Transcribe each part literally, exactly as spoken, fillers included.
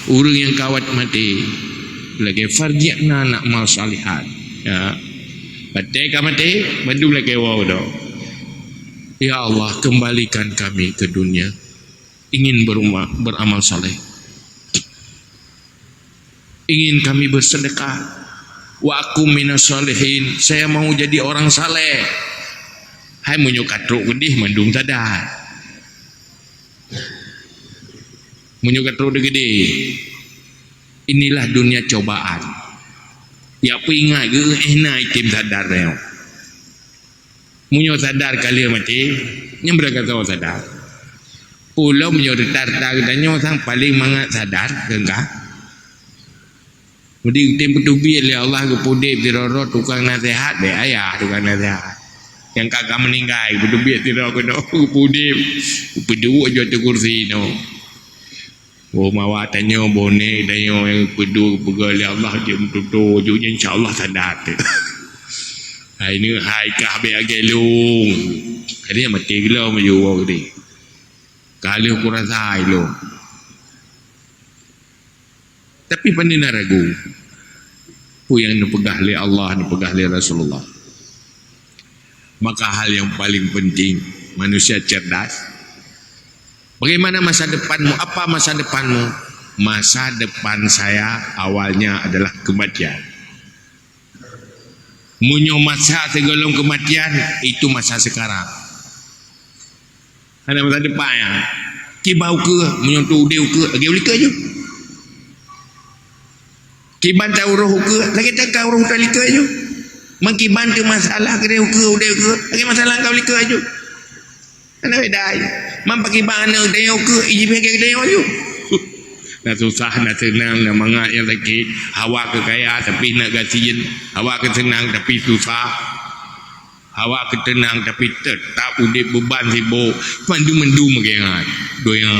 Ureuëng nyang kawat maté, lagée farji'na na'mal salihan. Ya. Batée ka maté, bandum lagée woe dok. Ya Allah, kembalikan kami ke dunia. Ingin berumah, beramal saleh. Ingin kami bersedekah. Wa akum minas salihin. Saya mau jadi orang saleh. Hai meunyoe ka trok keudeh mandum sadar. Meunyoe ka trok di keudeh, inilah dunia cobaan. Ya peuingat geuh, eh, na item sadar nyoe. Meunyoe sadar ka lheueh maté, nyan beurangkat soe sadar. Ulôn meunyoe rata-rata geutanyoe sang paling mangat sadar, keungkah. Meudi tem peuteubiet lé Allah geupeuudeb sidroe-droe tukang naseuhat, bék ayah tukang naseuhat. Nyang ka, ka meuninggai, peuteubiet sidroe keunoe geupeuudeb, geupeuduek aju ateueh kursi nyoe. Oh, mawa tanyoe, boh nek tanyoe nyang peuduek peugah lé Allah jeuet meututoe, jeuet nyan insya Allah sadar. Hai nyoe hai kah bék agée lôn. Jadi maté geulom aju woe geude. Ka lheueh kurasa ilôn. Tapi pane na ragu. Peue nyang neupeugah lé Allah, neupeugah lé Rasulullah. Maka hal yang paling penting manusia cerdas. Bagaimana masa depanmu? Apa masa depanmu? Masa depan saya awalnya adalah kematian. Meunyoe masa sigohlom keumatian, itu masa sekarang. Hana masa depan nyan. Kiban ukeue, meunyoe tu udeb ukeue, lagée ulikeu aju. Kiban ta uroh ukeue, lagée tan ka uroh tan likeu aju. Meukiban teu masalah keudeh ukeue, udeb ukeue, lagée masalah ka ulikeu aju. Hana beda. Man pakiban aneuk geutanyoe keu iji pih lagée geutanyoe aju. Na susah, na seunang, na mangat nyang sakét. Hawa keu kaya tapi na gasien. Hawa keu seunang tapi susah. Hawa keu teunang tapi teutap udeb beuban sibok. Mandum-mandum lagée nyan. Donya.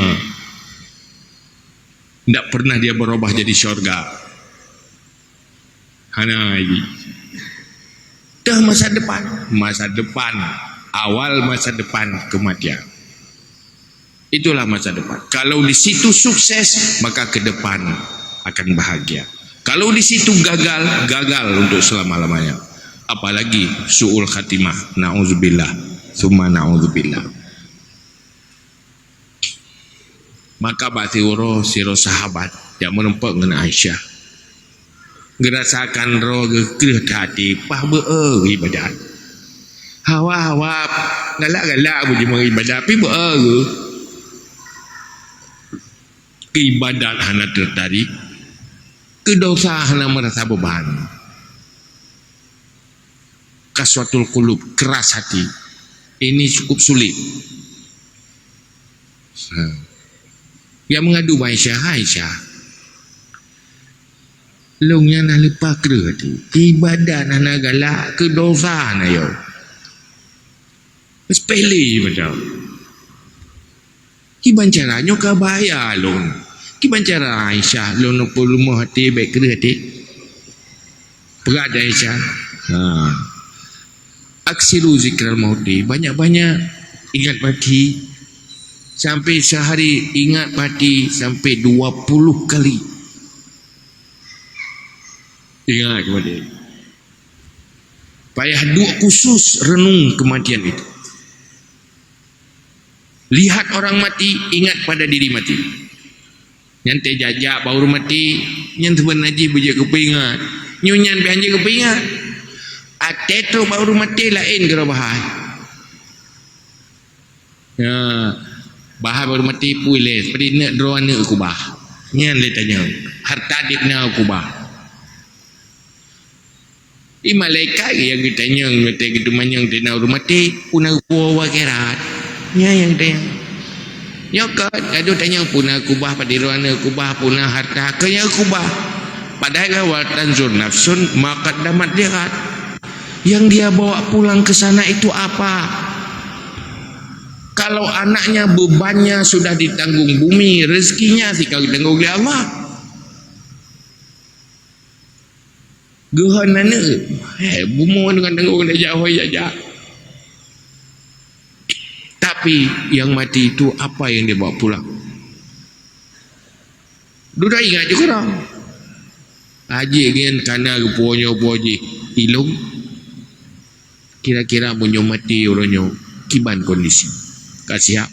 Ndak pernah dia berubah jadi syurga. Hana lagi. Dah masa depan, masa depan, awal masa depan kematian. Itulah masa depan. Kalau di situ sukses, maka ke depan akan bahagia. Kalau di situ gagal, gagal untuk selama-lamanya. Apalagi su'ul khatimah. Na'udzubillah. Summa na'udzubillah. Maka bak siuroe sidroe sahabat nyang meurumpok ngon Aisyah. Geurasakan droe geuh kreueh até, paih beu-e iébadat. Hawa-hawa, galak-galak beujimeung iébadat, pi beu-e geuh. Iébadat hana teutarik, keu dosa hana meurasa beuban. Qaswatul qulub, keras hati. Ini cukup sulit. Ha. Dia mengadu bak Aisyah, "Hai Aisyah, lôn nyan na leupah kreueh até. Iébadat hana galak, keu dosa hana yo." Sepele macam. Kiban cara nyoe ka bahya lôn. Kiban cara Aisyah lôn peuleumah até, bék kreueh até? Peugah Aisyah. Ha. Aksiru zikral mauti, banyak-banyak ingat mati. Sampai sehari ingat mati sampai dua puluh kali. Ingat kematian. Payah duek khusus renung kematian itu. Lihat orang mati, ingat pada diri mati. Nyan teujak-jak bak ureuëng maté, nyan seubeuna jih beujeuet geupeuingat. Nyoe nyan pih hanjeuet geupeuingat. Até trok bak ureuëng maté laén keudroe bahai. Ya, bahai bak ureuëng maté pui lé, seperti neuk droe aneuk kubah. Nyan lé tanyong. Hareuta deb na kubah. Di malaikat nyang geutanyong, watée geuteumanyong teuh na ureuëng maté, peue na geupuwoe u akhirat. Nyan nyang geutanyong. Nyoe ka, ka geutanyong peue na kubah, padum droe aneuk kubah, peue na hareuta, keu nyang kubah. Padahai kan, "Wal tanzur nafsun ma qaddamat lighad." Yang dia bawa pulang ke sana itu apa? Kalau anaknya bebannya sudah ditanggung bumi, rezekinya sih ka geutanggung lé Allah. Geuhon aneuk, eh, bumoe deungon tanggong tajak hôi jak-jak. Tapi yang mati itu apa yang dia bawa pulang? Dudoe ingat ju keudroe. Aji ngieng kana geupuwoe nyoe puwoe jih ilong. Kira-kira meunyoe maté uroe nyoe, kiban kondisi? Ka siap?